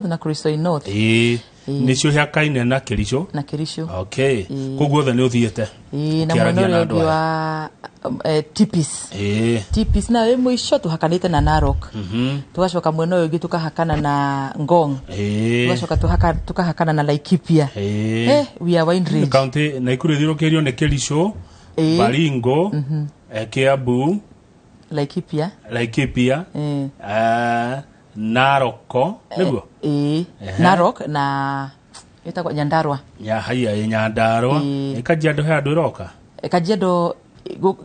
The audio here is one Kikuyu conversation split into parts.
na Kuresoi North. Nĩcio Hĩakaine na Kĩricũ. Na Kĩricũ. Okay, koguo othe nĩ ũthiĩte Na mwena ũkĩaragia na ũrĩa andũ ũngĩ aya. wa Tipis. Tipis nayo ĩ mũico, tũhakanĩte na Narok. Tũgacoka mwena ũyũ ũngĩ tũkahakana na Ngong. Tũgacoka tũkahakana na Laikipia. We are wide range. Kaunti Naikuru ĩthiũrũkĩirio nĩ Kĩricũ, Baringo, Kiambu, Laikipia. Laikipia, Naroko nĩguo. Ĩĩ. Narok na ĩtagwo Nyandarua. Ya haiya, ĩ Nyandarua. Kajiado he andũ ĩroka? Kajiado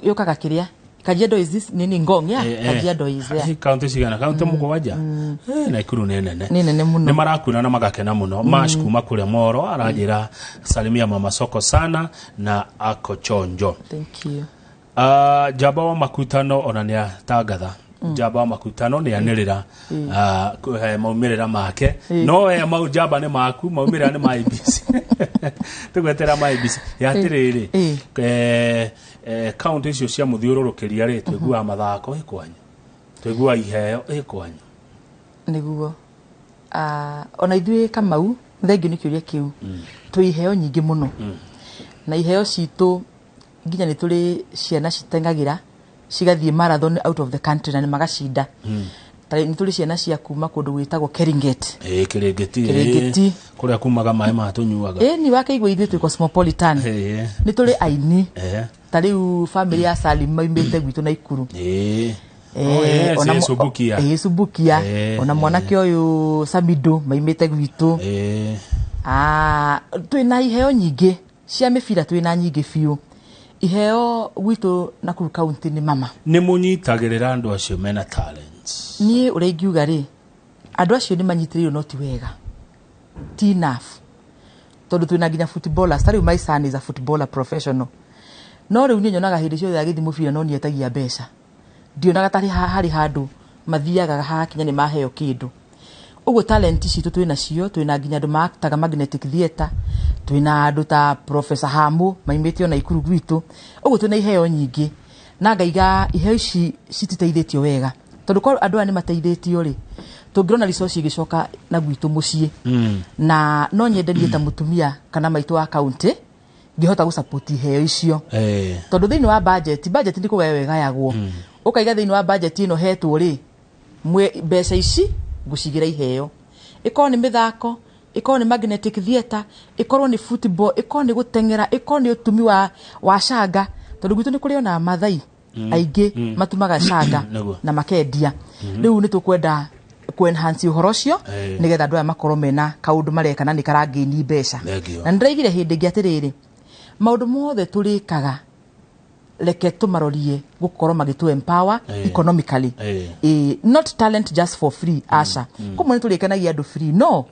yũkaga kĩrĩa, Kajiado is this nini, Ngong, yeah. Kajiado is there. Kaunti cigana? Kaunti 7. Naikuru nĩ nene. Nĩ nene mũno. Nĩ marakuona na magakena mũno. Mash kuma kũrĩa Moro aranjĩra, "Salimia Mama Soko sana na ako chonjo." Thank you. Njamba wa makutano ona nĩ atangatha, njamba wa makutano nĩ anĩrĩra maumĩrĩra make. No we mau njamba nĩ maku, maumĩrĩra nĩ ma IEBC, tũgwetera ma IEBC ya atĩrĩrĩ. Kaunti icio cia mũthiũrũrũkĩria rĩ, tũiguaga mathako ĩ kwanyu, tũiguaga iheo ĩ kwanyu. Nĩguo. Ona ithuĩ, Kamau, thengiũ nĩ kĩũria kĩu. Twĩ iheo nyingĩ mũno, na iheo citũ nginya nĩ tũrĩ ciana citeng'agĩra cigathiĩ marathon out of the country na nĩ magacinda. Ta nĩ tũrĩ ciana cia kuma kũndũ gwĩtagwo Keringet. Kĩrĩngĩti. Kĩrĩngĩti. Kũrĩa kumaga maĩ ma tũnyuaga. Ĩ ni wakĩigua ithuĩ twĩ cosmopolitan. Nĩ tũrĩ aini. Ta rĩu family ya Salim maumĩte gwitũ Naikuru. Oh, yes, Subukia. Subukia. Ona mwanake ũyũ Samido maimĩte gwitũ. Twĩna iheo nyingĩ cia mĩbira, twĩna nyingĩ biũ iheo gwitũ Nakuru County nĩ mama. Nĩ mũnyitagĩrĩra andũ acio mena talents? Niĩ ũrĩa ingiuga rĩ, andũ acio nĩ manyitĩrĩirwo, no ti wega, ti enough, tondũ twĩna nginya footballers. Ta rĩu my son is a footballer professional, no rĩu niĩ nyonaga hĩndĩ ciothe agĩthiĩ mũbira no nĩetagia mbeca. Ndionaga tarĩ harĩ handũ mathiaga hakinya nĩ maheo kĩndũ ũguo. Talent citũ twĩ nacio, twĩna nginya andũ maaktaga Magnetic Theatre, twĩna andũ ta Professor Hamu maimĩte ona Ikuru gwitũ. Ũguo twĩna iheo nyingĩ, na ngaiga iheo ici cititeithĩtio wega, tondũ korwo andũ aya nĩ mateithĩtio rĩ, tũngĩrona resource igĩcoka na gwitũ mũciĩ. Na no nyende niĩ ta mũtumia kana maitũ wa kaunti ngĩhota gũsupport iheo icio, tondũ thĩinĩ wa budget nĩ kũgaywo ĩgayagwo, ũkaiga thĩinĩ wa budget ĩno hetwo rĩ, mbeca ici ngũcigĩra iheo, ĩkorwo nĩ mĩthako, ĩkorwo nĩ Magnetic Theatre, ĩkorwo nĩ football, ĩkorwo nĩ gũteng'era, ĩkorwo nĩ ũtumi wa canga, tondũ gwitũ nĩ kũrĩ ona Mathai aingĩ matumaga canga na makendia. Rĩu nĩ tũkwenda ku enhance ũhoro ũcio nĩgetha andũ aya makorwo mena kaũndũ mareka na nĩ karangĩni mbeca. Thank Na nĩndĩraigire hĩndĩ ĩngĩ atĩrĩrĩ, maũndũ mothe tũrĩkaga, reke tũmarorie gũkorwo magĩtũ empower economically. Not talent just for free, aca. Kũmwe nĩ tũrĩkenagia andũ free, no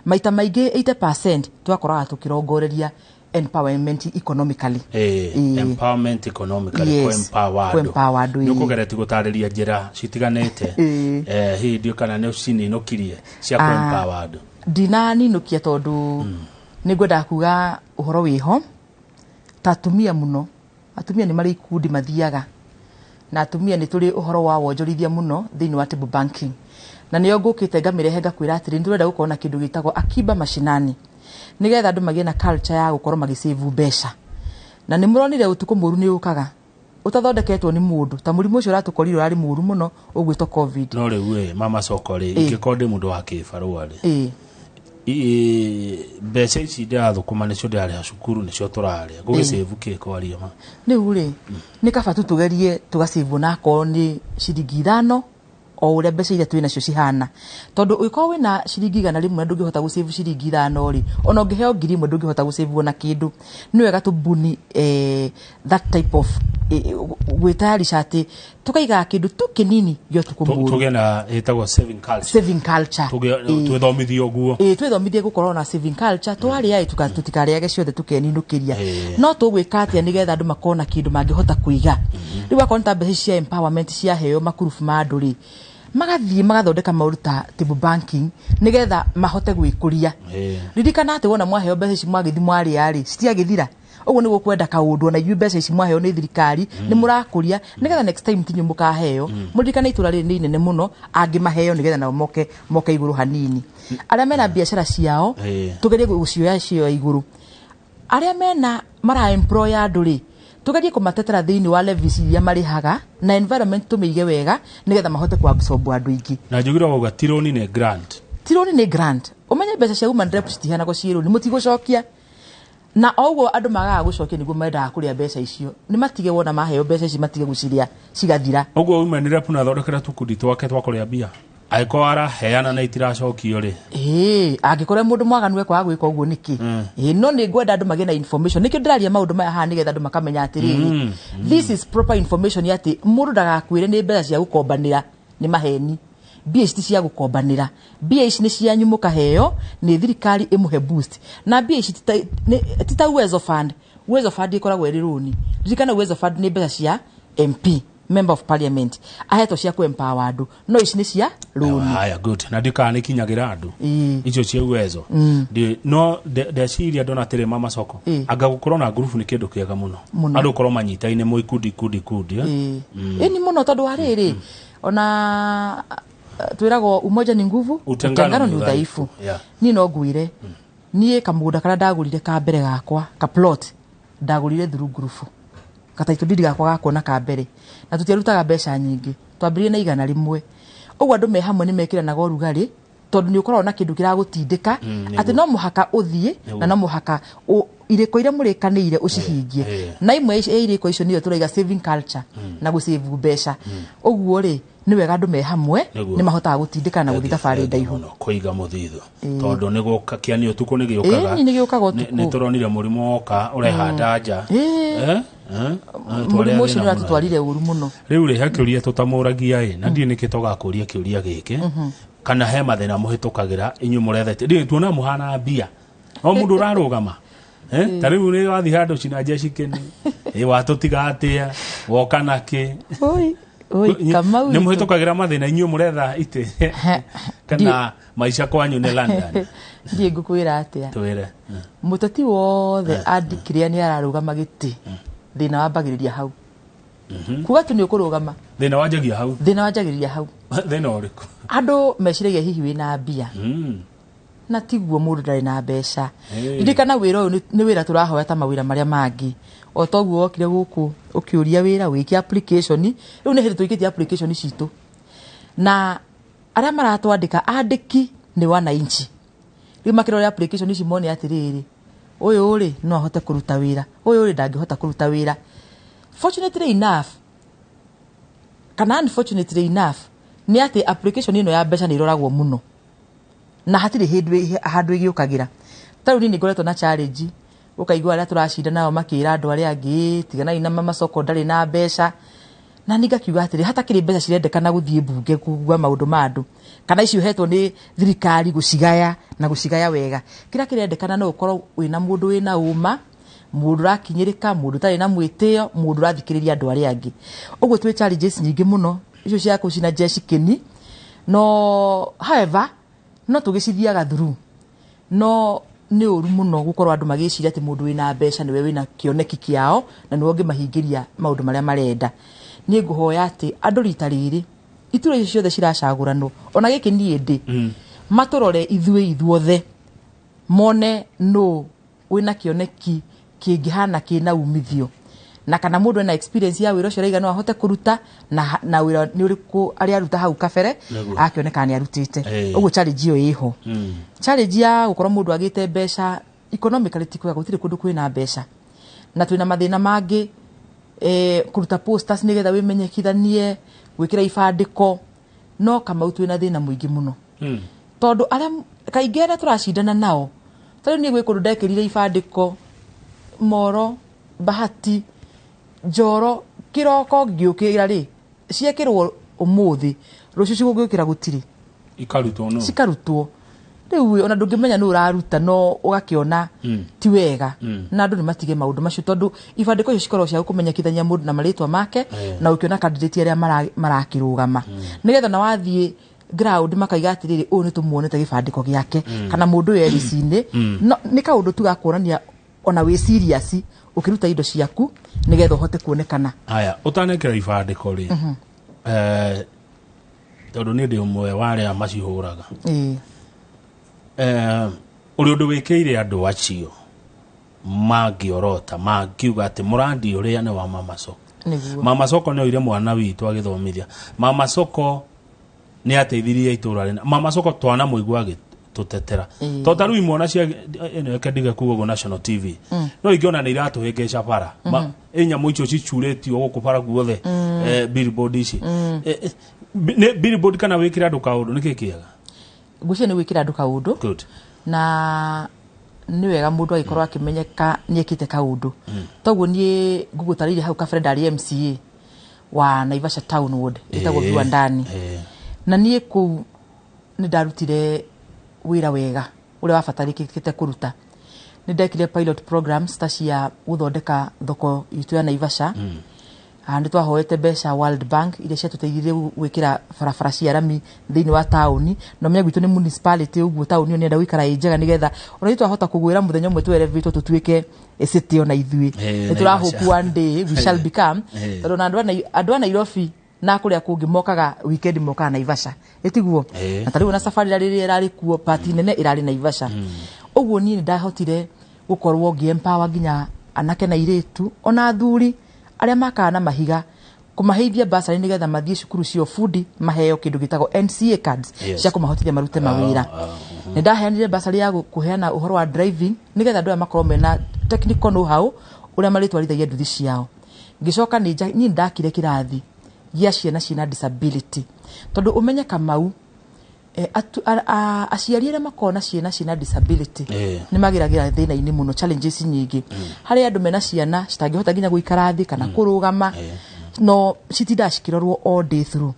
maita maingĩ 80% twakoraga tũkĩrongoreria empowerment economically. Empowerment economically. Yes. Kũ-empower andũ. Kũ-empower andũ, Nĩ ĩĩ. ũkũgeretie gũtarĩria njĩra citiganĩte? Hihi ndiũ kana nĩ ũcininũkirie cia kũ-empower andũ? Ndinaninũkia, tondũ nĩ ngwendaga kuga ũhoro wĩho ta atumia mũno. Atumia nĩ marĩ ikundi mathiaga, na atumia nĩ tũrĩ ũhoro wa wonjorithia mũno thĩinĩ wa table banking, na nĩyo ngũkĩte ngamĩrehe ngakwĩra atĩrĩ, nĩ tũrenda gũkorwo na kĩndũ gĩtagwo Akiba Mashinani, nĩgetha andũ magĩe na culture ya gũkorwo magĩsave mbeca. Na nĩ mũronire ũtukũ mũru nĩ ũkaga ũtathondeketwo nĩ mũndũ, ta mũrimũ ũcio ũratũkorire ũrarĩ mũru mũno ũgwĩtwo COVID. No rĩu ĩ, Mama Soko rĩ, ingĩkorwo ndĩ mũndũ wa kĩbarũa rĩ, mbeca ici ndĩrathũkũma nĩcio ndĩrarĩha cukuru, nĩcio tũrarĩa, ngũgĩcĩvu kĩ kwaria ma? Rĩu rĩ, nĩ kaba tu tũgerie tũgacĩvwo nakorwo nĩ ciringi 5, o ũrĩa mbeca iria twĩ nacio cihana, tondũ ũngĩkorwo wĩna ciringi 100 na ndũngĩhota gũcĩvu ciringi 5 rĩ, ona ũngĩheo 1000 ndũngĩhota gũcĩvu ona kĩndũ. Nĩ wega tũbuni that type of gwĩtayarisha atĩ tũkaigaga kĩndũ tu kĩnini gĩa ũtukũ mũru. Tũgĩe na ĩtagwo saving culture. Saving culture. Twĩthomithie ũguo. Ĩĩ, twĩthomithie gũkorwo na saving culture. Twarĩa ĩ, tũtikarĩage ciothe tũkeninũkĩria. No tũgwĩka atĩa nĩgetha andũ makorwo na kĩndũ mangĩhota kũiga? Rĩu akorwo nĩ ta mbeca ici cia empowerment ciaheo makurubu ma andũ rĩ, magathiĩ magathondeka maũndũ ta table banking nĩgetha mahote gwĩkũria. Ririkana atĩ wona mwaheo mbeca ici, mwagĩthi mwarĩa rĩ, citiagĩthira. Ũguo nĩ gũkwenda kaũndũ ona inyuĩ mbeca ici mwaheo nĩ thirikari nĩ mũrakũria, nĩgetha next time tinyu mũkaheo. Mũririkane itũra rĩrĩ nĩ inene mũno, angĩ maheo nĩgetha nao moke igũrũ hanini. Arĩa mena biacara ciao tũgerie gũcioya cio igũrũ. Arĩa mena mara employ andũ rĩ, tugerie kũmatetera thĩinĩ wa levies iria marĩhaga, na environment tũmĩige wega nĩgetha mahote ku absorb andũ aingĩ. Na njugire wauga ti rũni, nĩ grant. Ti rũni, nĩ grant. Ũmenye mbeca cia woman rep citiheanagwo ciĩ rũni, mũtigũcokia. Na o ũguo andũ magaga gũcokia nĩguo mendaga kũrĩa mbeca icio. Nĩ matige, wona maheo mbeca ici matige gũcirĩa cigathira. Ũguo women rep nathondekera tũkundi twake twa kũrĩa mbia, angĩkorwo araheana na itiracokio rĩ? Ĩĩ, angĩkorwo mũndũ mwaganu ekwaga gwĩka ũguo nĩkĩ? Ĩĩ, no nĩ ngwenda andũ magĩe na information. Nĩkĩo ndĩraria maũndũ maya haha, nĩgetha andũ makamenya atĩrĩrĩ, this is proper information, atĩ mũndũ ndagakwĩre nĩ mbeca cia gũkombanĩra. Nĩ maheni. Mbia ici ti cia gũkombanĩra, mbia ici nĩ cianyu mũkaheo nĩ thirikari ĩmũhe boost. Na mbia ici ti ta Uwezo Fund. Uwezo Fund ĩkoragwo ĩrĩ rũni. Ririkana Uwezo Fund nĩ mbeca cia MP, member of parliament, ahetwo cia kũ empower andũ, no ici nĩ cia rũni. Haya, good. Na ndikana nĩ kinyagĩra andũ icio cia Uwezo. No ndeciria ndona atĩrĩ, mama soko, anga gũkorwo na ngurubu nĩ kĩndũ kĩega mũno. Mũno. Andũ gũkorwo manyitaine mũ ikundi ikundi ikundi, eh? Ĩĩ, ĩni mũno, tondũ wa rĩrĩ, ona twĩragwo umoja ni nguvu, utengano ni ni udhaifu. udhaifu. Niĩ no ngwĩre, niĩ kamũgũnda karĩa ndagũrire ka mbere gakwa, ka plot, ndagũrire through ngurubu, gataitũ ndindi gakwa gakuona ka mbere, na tũtiarutaga mbeca nyingĩ, twambĩrĩrie na 100. Ũguo andũ me hamwe nĩ mekĩranaga ũrugarĩ, tondũ nĩ ũkoragwo na kĩndũ kĩragũtindĩka atĩ no mũhaka ũthiĩ na no mũhaka irĩko iria mũrĩkanĩire ũcihingie. Na imwe ya irĩko icio nĩyo tũraiga saving culture na gũsave mbeca. Ũguo rĩ, nĩ wega andũ me hamwe, nĩ mahotaga gũtindĩka na gũthiĩ thabarĩ ndaihu. Mũno kũiga mũthithũ, tondũ nĩ gũka kĩani ũtukũ nĩ gĩũkaga. Ĩni, nĩ gĩũkaga ũtukũ. Nĩ tũronire mũrimũ woka ũrehanda nja. Eh? Eh? Mũrimũ ũcio nĩ ũratũtwarire ũru mũno. Rĩu rĩ, he kĩũria tũtamũragia ĩ, na ndiĩ nĩkĩ tũgakũria kĩũria gĩkĩ, kana he mathĩna mũhĩtũkagĩra inyuĩ mũrethete? Ndiĩ tuona mũhana mbia o mũndũ ũrarũgama. Eh? Ta rĩu nĩ wathiĩ handũ cina jeshi kĩni ĩ, watũtiga atĩa, woka nakĩ? Oi, oi, Kamau Nĩ witũ. mũhĩtũkagĩra mathĩna inyuĩ mũretha itĩ, kana maica kwanyu nĩ London? Ndiĩ ngũkwĩra atĩa. Twĩre. Mũteti wothe andikĩrĩa nĩ ararũgama gĩtĩ, thĩna wambagĩrĩria hau. Kuga tu nĩ ũkũrũgama, Thĩna wanjagia hau. Thĩna wanjagĩrĩria hau. Thĩna ũrĩkũ? Andũ meciragia hihi wĩna mbia, na tiguo, mũndũ ndarĩ na mbeca. Ririkana wĩra ũyũ nĩ wĩra tũrahoya ta mawĩra marĩa mangĩ. O toguo wokire gũkũ ũkĩũria wĩra, ũgĩikia application, rĩu nĩ hĩndĩ tũikĩtie application citũ, na arĩa maratwandĩka andĩki nĩ wananchi. Rĩu makĩrora application ici mone atĩrĩrĩ, ũyũ rĩ no ahote kũruta wĩra, ũyũ rĩ ndangĩhota kũruta wĩra. Fortunately enough kana unfortunately enough, nĩ atĩ application ĩno ya mbeca nĩ ĩroragwo mũno na hatirĩ hĩndĩ handũ ĩgĩũkagĩra. Ta rĩu niĩ nĩ ngoretwo na challenge, ũkaigua arĩa tũracinda nao makĩra andũ arĩa angĩ, "Tiganai na mama soko, ndarĩ na mbeca." Na niĩ ngakiuga atĩrĩ, hatakĩrĩ mbeca cirendekana gũthiĩ mbunge kũgua maũndũ ma andũ, kana icio ũhetwo nĩ thirikari gũcigaya na gũcigaya wega. Kĩrĩa kĩrendekana no ũkorwo wĩna mũndũ wĩna ũma, mũndũ ũrakinyĩrĩka, mũndũ ũtarĩ na mwĩtĩo, mũndũ ũrathikĩrĩria andũ arĩa angĩ. Ũguo twĩ challenges nyingĩ mũno icio cia kũcina jeshi kĩni, no however no tũgĩcithiaga through. No nĩ ũru mũno gũkorwo andũ magĩciria atĩ mũndũ wĩna mbeca nĩwe wĩna kĩoneki kĩao na nĩwe ũngĩmahingĩria maũndũ marĩa marenda. Niĩ ngũhoya atĩ andũ rita rĩrĩ, itura icio ciothe ciracagũranwo, ona gĩkĩ niĩ ndĩ, matũrore ithuĩ ithuothe, mone nũ wĩna kĩoneki kĩngĩhana kĩna umithio, na kana mũndũ ena experience ya wĩra ũcio araiga no ahote kũruta, na wĩra nĩ ũrĩkũ arĩa aruta hau kabere, akĩoneka nĩ arutĩte. Ũguo challenge ĩyo ĩho. Challenge ya gũkorwo mũndũ agĩte mbeca, economically ti kwega, gũtirĩ kũndũ kwĩna mbeca, na twĩna mathĩna mangĩ, kũruta posters nĩgetha wĩmenyekithanie, gwĩkĩra ibandĩko. No Kamau, twĩna thĩna mũingĩ mũno, tondũ arĩa kaingĩ arĩa tũracindana nao, tarĩu niĩ gwĩ kũndũ ndekĩrire ibandĩko moro bahati njoro kĩroko ngĩũkĩra rĩ, ciekĩrwo ũmũthĩ, rũciũ cigũgĩũkĩra gũtirĩ. Ikarutwo no Cikarutwo. Rĩu ona ndũngĩmenya nũ ũraruta, no ũgakĩona ti wega. Na andũ nĩ matige maũndũ macio, tondũ ibandĩko icio cikoragwo cia kũmenyekithania mũndũ na marĩtwa make, na ũkĩona candidate arĩa marakĩrũgama, nĩgetha na wathiĩ ground makaiga atĩrĩrĩ, ũyũ nĩ tũmuonete gĩbandĩko gĩake, kana mũndũ ũyũ erici-inĩ. No nĩ kaũndũ tu ga kuonania Ona wĩ serious ũkĩruta indo ciaku nĩgetha ũhote kuonekana. Haya, ũtanekĩra ibandĩko rĩ, tondũ niĩ ndĩ ũmwe wa arĩa macihũraga, ũrĩ ũndũ wĩkĩire andũ acio mangĩorota mangiuga atĩ mũrandi ũrĩa nĩ wa Mama Soko? Nĩguo. Mama Soko nĩ oire mwana witũ agĩthomithia. Mama Soko nĩ ateithirie itũra rĩna. Mama Soko twanamũigua agĩtũtetera. To ta rĩu imwana cia ĩno, reke ndige kuga ũguo national TV, no ingĩona nĩ iratũhĩngĩca bara. Ĩ nyamũ icio cicurĩtio gũkũ bara guothe, billboard ici. Nĩ billboard kana wĩkĩre andũ kaũndũ, nĩkĩ kĩega? Ngwĩciria nĩ gwĩkĩra andũ kaũndũ. Good. Na nĩ wega mũndũ agĩkorwo akĩmenyeka nĩ ekĩte kaũndũ. Toguo niĩ ngũgũtarĩirie hau kabere, ndarĩ MCA wa Naivasha Town Ward ĩtagwo Viwandani. Na niĩ kũu nĩ ndarutire wĩra wega ũrĩa wabatarĩkĩte kũruta. Nĩ ndekire pilot programs ta cia gũthondeka thoko itũ ya Naivasha. Nĩ twahoete mbeca World Bank iria ciatũteithirie gwĩkĩra barabara cia rami thĩinĩ wa taũni, na ũmenye gwitũ nĩ municipality, ũguo taũni ĩyo nĩenda gũikara ĩ njega nĩgetha ona ithuĩ twahota kũgwĩra mũthenya ũmwe tũelevatwo tũtuĩke city ona ithuĩ. Nĩ tũra hope Naivasha. one day we shall become, tondũ ona andũ a Nairobi na kũrĩa kũngĩ mokaga weekend, mokaga Naivasha, ĩtiguo? Na tarĩu ona safari rĩrĩa ĩrarĩ kuo, party nene ĩrarĩ Naivasha. Ũguo niĩ nĩ ndahotire gũkorwo ngĩ empower nginya anake na airĩtu, ona athuri arĩa makaga na mahiga, kũmaheithia basarĩ nĩgetha mathiĩ cukuru cia ũbundi, maheo kĩndũ gĩtagwo NCA cards cia kũmahotithia marute mawĩra. Nĩ ndaheanire basarĩ ya kũheana ũhoro wa driving nĩgetha andũ aya makorwo mena technical know how ũrĩa marĩtwarithagia nduthi ciao. Ngĩcoka niĩ ndakire kĩrathi gĩa ciana ciĩna disability, tondũ ũmenye Kamau, aciari arĩa makoragwo na ciana ciĩna disability nĩ mageragĩra thĩna-inĩ mũno, challenges nyingĩ, harĩ andũ mena ciana citangĩhota nginya gũikara thĩ kana kũrũgama, no citindaga cikĩrorwo all day through,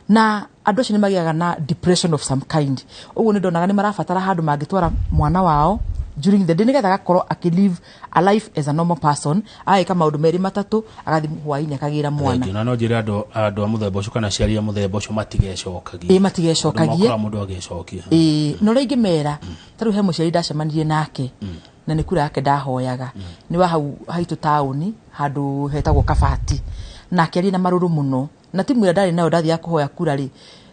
na andũ acio nĩ magĩaga na depression of some kind. Ũguo nĩ ndonaga nĩ marabatara handũ mangĩtwara mwana wao during the day nĩgetha agakorwo akĩ live a life as a normal person, ageka maũndũ merĩ matatũ, agathiĩ hwaĩ-inĩ akagĩra mwana. Thengiũ. Na no njĩre andũ a mũthemba ũcio kana aciari a mũthemba ũcio matigecokagie. Ĩ, matigecokagie. Makora mũndũ agĩcokia. Ĩĩ, na ũrĩa ingĩmera, ta rĩu he mũciari ndacemanirie nake na nĩ kura yake ndahoyaga, nĩ wa hau haitũ taũni handũ hetagwo Kabati, na akĩaria na marũrũ mũno, na timu ĩrĩa ndarĩ nayo ndathiaga kũhoya kura rĩ,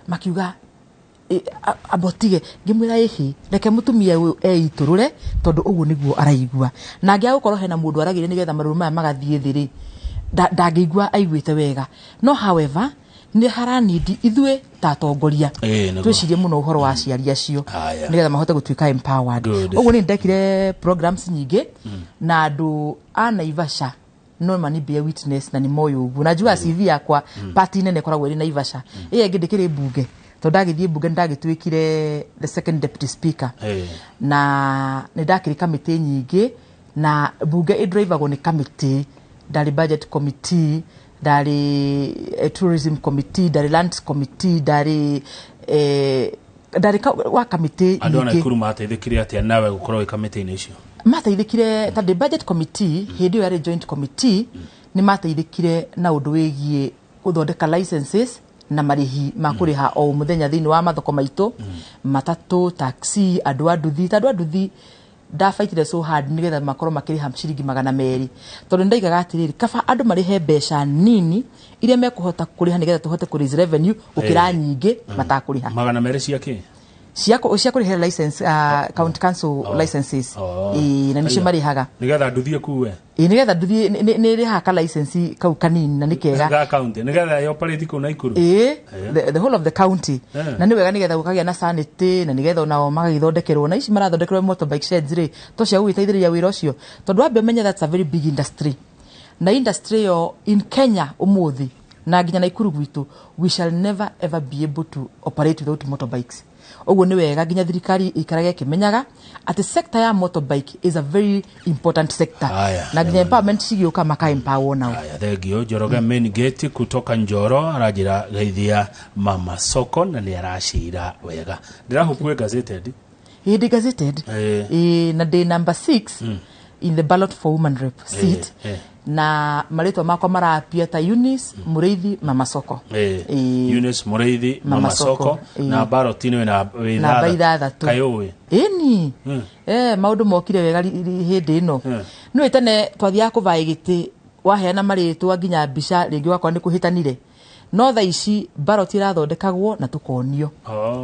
makiuga, "Ĩ, ambotige." Ngĩmwĩra, "Ĩhĩ, reke mũtumia ũyũ eitũrũre, tondũ ũguo nĩguo araigua, na angĩaga gũkorwo hena mũndũ aragĩire nĩgetha marũrũ maya magathiĩ thĩ rĩ, ndangĩigua aiguĩte wega." No however nĩ haranindi ithuĩ ta atongoria Ĩ, nĩguo. twĩcirie mũno ũhoro wa aciari acio Haya. nĩgetha mahote gũtuĩka empowered. Good. Ũguo nĩ ndekire programs nyingĩ na andũ a Naivasha no mani bear witness na nĩ moĩ ũguo, na njugaga CV yakwa party nene ĩkoragwo ĩrĩ Naivasha. Ĩyo ĩngĩ ndĩkĩrĩ mbunge, tondũ ndagĩthiĩ mbunge nĩ ndagĩtuĩkire the second deputy speaker, na nĩ ndakĩrĩ kamĩtĩ nyingĩ, na mbunge ĩdrivagwo nĩ kamĩtĩ. Ndarĩ budget committee, ndarĩ tourism committee, ndarĩ lands committee, ndarĩ wa kamĩtĩ Andũ a nyingĩ. Naikuru mateithĩkire atĩa nawe gũkorwo wĩ kamĩtĩ-inĩ icio? Mateithĩkire ta ndĩ budget committee, hĩndĩ ĩyo yarĩ joint committee, nĩ mateithĩkire na ũndũ wĩgiĩ gũthondeka licenses na marĩhi ma kũrĩha o mũthenya thĩinĩ wa mathoko maitũ, matatũ, taxi, andũ a nduthi. Ta andũ a nduthi ndabaitire so hard nĩgetha makorwo makĩrĩha ciringi 200, tondũ nĩndaigaga atĩrĩrĩ, kaba andũ marĩhe mbeca nini iria mekũhota kũrĩha nĩgetha tũhote kũ raise revenue, gũkĩra nyingĩ matakũrĩha. 200 cia kĩ? Cia kũrĩhĩra license, county council licenses. Ĩĩ, na nĩcio marĩhaga. Nĩgetha nduthi ĩkue. Ĩĩ, nĩgetha nduthi nĩ ĩrĩhaga ka license kau kanini na nĩ kega. Ga county nĩgetha ĩ operate kũu Naikuru. Ĩĩ, the whole of the county. Na nĩ wega nĩgetha gũkagĩa na sanity, na nĩgetha onao magagĩthondekerwo, na ici marathondekerwo motorbike sheds rĩ, to cia gũgĩteithĩrĩria wĩra ũcio, tondũ wambe ũmenye that's a very big industry, na industry ĩyo in Kenya ũmũthĩ na nginya Naikuru gwitũ, we shall never ever be able to operate without motorbikes. Ũguo nĩ wega nginya thirikari ĩikarage ĩkĩmenyaga atĩ sector ya motorbike is a very important sector, Haya, na nginya empowerment cigĩũka maka empower nao. Haya, thengio. Njoroge main gate kutoka Njoro aranjĩra, "Geithia Mama Soko na nĩ aracira wega." Ndĩrahũkue gazetted. Ĩĩ, ndĩ gazetted. Ĩĩ, na ndĩ number 6 in the ballot for woman rep seat, na marĩtwa makwa marapia ta Eunice Mũrĩithi Mama Soko. Ĩĩ. Eunice Mũrĩithi Mama Mama Soko. Soko. Na ballot-inĩ wĩna wĩ Namba 6. Kaĩ ũĩ? Ĩni, maũndũ mokire wega hĩndĩ ĩno. Nĩũĩ tene twathiaga kũvaĩ gĩtĩ, waheana marĩtwa nginya mbica, rĩngĩ wakwa nĩ kũhĩtanire. No thaa ici ballot irathondekagwo na tũkonio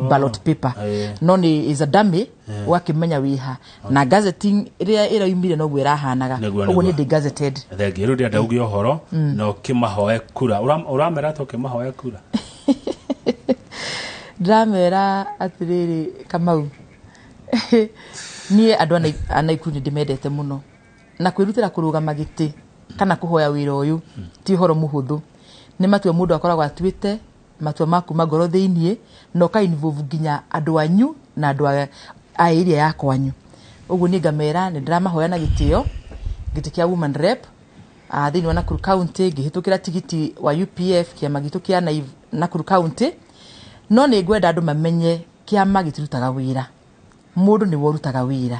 ballot paper. No nĩ is a dummy, ũgakĩmenya wĩha na gazetting ĩrĩa ĩroimire noguo ĩrahanaga. Ũguo niĩ ndĩ gazetted. Thengiũ. Rĩu ndĩrenda uge ũhoro na ũkĩmahoe kura. Ũramera atĩa ũkĩmahoya kura? Ndĩramera atĩrĩrĩ, Kamau, niĩ andũ a Naikuru nĩ ndĩmendete mũno, na kwĩrutĩra kũrũgama gĩtĩ kana kũhoya wĩra ũyũ ti ũhoro mũhũthũ. Nĩ matua mũndũ akoragwo atuĩte, matua ma kuma ngoro thĩiniĩ, na ũka involve nginya andũ anyu na andũ a area ya kwanyu. Ũguo niĩ ngamera nĩ ndĩramahoya na gĩtĩo gĩtĩ kĩa woman rep thĩinĩ wa Nakuru County, ngĩhĩtũkĩra tigiti wa UPF, kĩama gitũ kĩa Nakuru County. No nĩ ngwenda andũ mamenye kĩama gĩtirutaga wĩra, mũndũ nĩwe ũrutaga wĩra.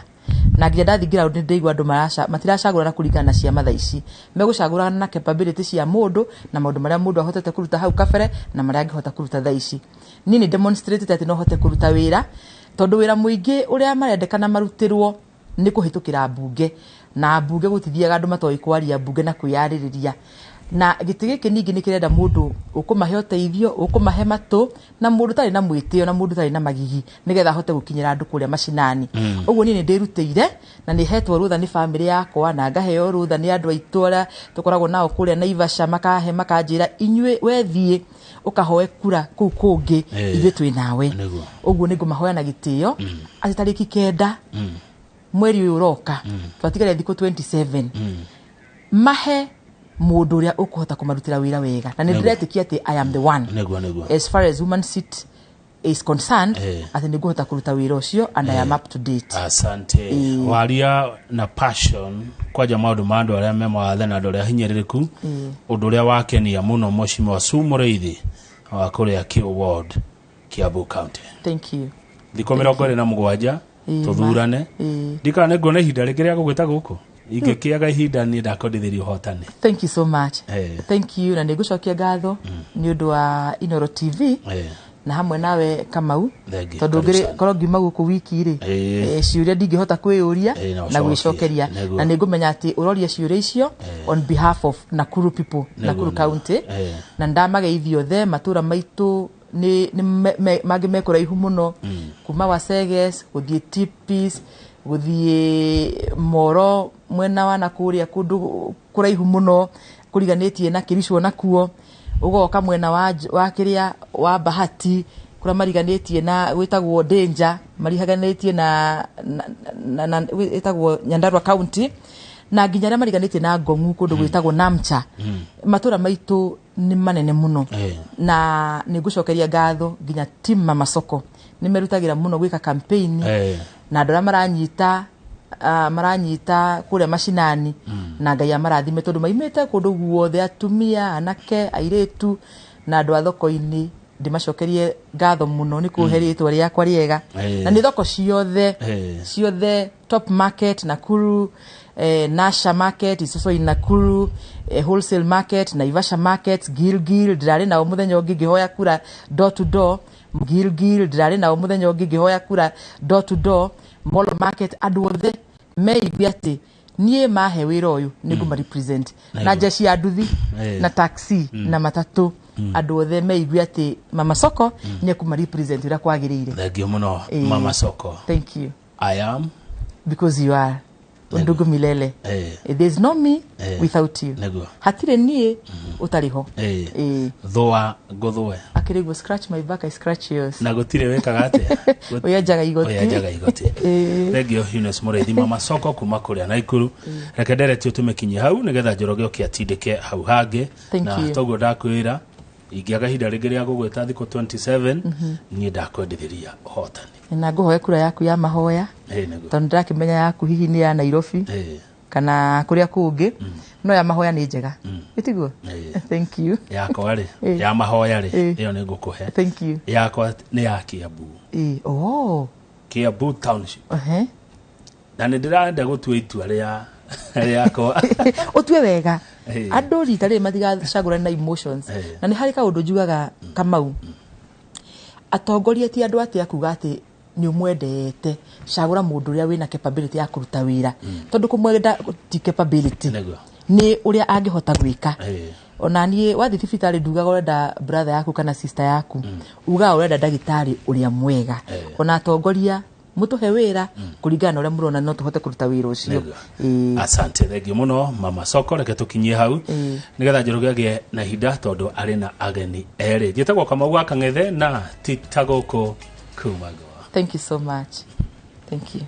Na nginya ndathiĩ ground nĩ ndĩraigua andũ matiracagũrana kũringana na ciama thaa ici, megũcagũrana na capability cia mũndũ na maũndũ marĩa mũndũ ahotete kũruta hau kabere na marĩa angĩhota kũruta thaa ici. Niĩ nĩ demonstrate atĩ no hote kũruta wĩra, tondũ wĩra mũingĩ ũrĩa marendekana marutĩrwo nĩ kũhĩtũkĩra mbunge, na mbunge gũtithiaga andũ matoĩ kwaria mbunge na kwĩyarĩrĩria. Na gĩtĩ gĩkĩ ningĩ nĩ kĩrenda mũndũ ũkũmahe ũteithio, ũkũmahe matũ, na mũndũ ũtarĩ na mwĩtĩo na mũndũ ũtarĩ na magigi, nĩgetha ahote gũkinyĩra andũ kũrĩa macinani. Ũguo niĩ nĩ ndĩrutĩire na nĩ hetwo rũtha nĩ bamĩrĩ yakwa, na ngaheo rũtha nĩ andũ aitũ arĩa tũkoragwo nao kũrĩa Naivasha, makahe makanjĩra, inyuĩ wethiĩ ũkahoe kura kũu kũngĩ, ithuĩ twĩ nawe. Ũguo nĩ ngũmahoya na gĩtĩo atĩ tarĩki 9 mweri ũyũ ũroka, twatigaria thikũ 27, mahe mũndũ ũrĩa ũkũhota kũmarutĩra wĩra wega, na nĩ ndĩretĩkia atĩ I am the one. Nĩguo nĩguo. As far as woman seat is concerned, atĩ nĩ ngũhota kũruta wĩra ũcio and I am up to date. Asante. Waria na passion kwanja maũndũ ma andũ arĩa me mawathe na andũ arĩa hinyĩrĩrĩku, ũndũ ũrĩa wakenia mũno, Mheshimiwa Sue Mũrĩithi wa kũrĩa Q Ward, Kiambu County. Thank you. Thikũ 27 tũthurane. Ndikana nĩ nguona ihinda rĩngĩ rĩa gũgwĩta gũkũ, ingĩkĩaga ihinda niĩ ndakwendithĩria ũhotani. Thank you so much. Thank you, na nĩ ngũcokia ngatho nĩ ũndũ wa Inoro TV na hamwe nawe Kamau, Thengiũ, tondũ karibu ngĩrĩ sana. korwo ngiuma gũkũ wiki rĩ, ciũria ndingĩhota kwĩyũria Na na ũcokie. gwĩcokeria. Na nĩ ngũmenya atĩ ũroria ciũria icio on behalf of Nakuru people, Nakuru County. Na ndamageithia othe, matũra maitũ nĩ mangĩ me kũraihu mũno, kuma Waseges gũthiĩ Tipis, gũthiĩ Moro mwena wa nakũrĩa kũndũ kũraihu mũno kũriganĩtie na Kĩricwo, nakuo ũgoka mwena wa kĩrĩa wa Bahati kũrĩa mariganĩtie na gwĩtagwo Danger, mariganĩtie na ĩtagwo Nyandarua County, na nginya arĩa mariganĩtie na Ngongu kũndũ gwĩtagwo Namcha. Matũra maitũ nĩ manene mũno. Na nĩ ngũcokeria ngatho nginya team Mama Soko, nĩ merutagĩra mũno gwĩka campaign na andũ arĩa maranyita kũrĩa macinani, na Ngai amarathime tondũ maimĩte kũndũ guothe, atumia, anake, airĩtu na andũ a thoko-inĩ. Ndĩmacokerie ngatho mũno nĩ kũhe rĩtwa rĩakwa rĩega. Na nĩ thoko ciothe, ciothe, Top Market Nakuru, Nasha Market is also in Nakuru, Wholesale Market, Naivasha Market, Gilgil ndĩrarĩ nao mũthenya ũngĩ ngĩhoya kura door to door. Gilgil ndĩrarĩ nao mũthenya ũngĩ ngĩhoya kura door to door. Molo Market, andũ othe meigue atĩ niĩ mahe wĩra ũyũ nĩ ngũma represent na jeshi ya nduthi na taxi na matatũ. Andũ othe meigue atĩ Mama Soko nĩ ekũma represent ũrĩa kwagĩrĩire. Thengiũ mũno, Mama Soko. Thank you. I am because you are ndugu milele. There's no me without you. Hatirĩ niĩ ũtarĩ ho. Thũa ngũthũe. Akĩrĩ guo, scratch my back, I scratch yours. Na gũtirĩ wĩkaga atĩa? Ũyenjaga igoti. Ũyenjaga igoti. Thengiũ Eunice Mũrĩithi, Mama Soko kuma kũrĩa Naikuru. Reke nderetio tũmĩkinyie hau nĩgetha Njoroge oke atindĩke hau hangĩ. Thank Na you. toguo ndakwĩra, ingĩaga ihinda rĩngĩ rĩa gũgwĩta thikũ 27, niĩ ndakwendithĩria ũhotani. Na ngũhoe kura yaku ya mahoya, Nĩguo. tondũ ndĩrakĩmenya yaku hihi nĩ ya Nairobi kana kũrĩa kũngĩ, no ya mahoya nĩ njega, ĩtiguo? Thank you. Yakwa rĩ, ya mahoya rĩ, ĩyo nĩ ngũkũhe. Thank you. Yakwa nĩ ya Kiambu. Oh. Kiambu Township. Na nĩ ndĩrenda gũtua itua rĩa rĩakwa. Ũtue wega. Andũ rita rĩrĩ matigacagũrane na emotions. Na nĩ harĩ kaũndũ njugaga, Kamau, atongoria ti andũ atĩ akuga atĩ Nĩ ũmwendete, cagũra mũndũ ũrĩa wĩna capability ya kũruta wĩra, tondũ kũmwenda ti capability. Nĩ ũrĩa angĩhota gwĩka. Ona niĩ wathiĩ thibitarĩ ndugaga ũrenda brother yaku kana sister yaku, ugaga ũrenda ndagĩtarĩ ũrĩa mwega. Ona atongoria, mũtũhe wĩra kũringana na ũrĩa mũrona no tũhote kũruta wĩra ũcio. Asante, thengiũ mũno, Mama Soko. Reke tũkinyie hau nĩgetha Njoroge agĩe na ihinda, tondũ arĩ na ageni erĩ. Njĩtagwo Kamau wa Kang'ethe na ti ta gũkũ kuma Goa. Thank you so much, thank you.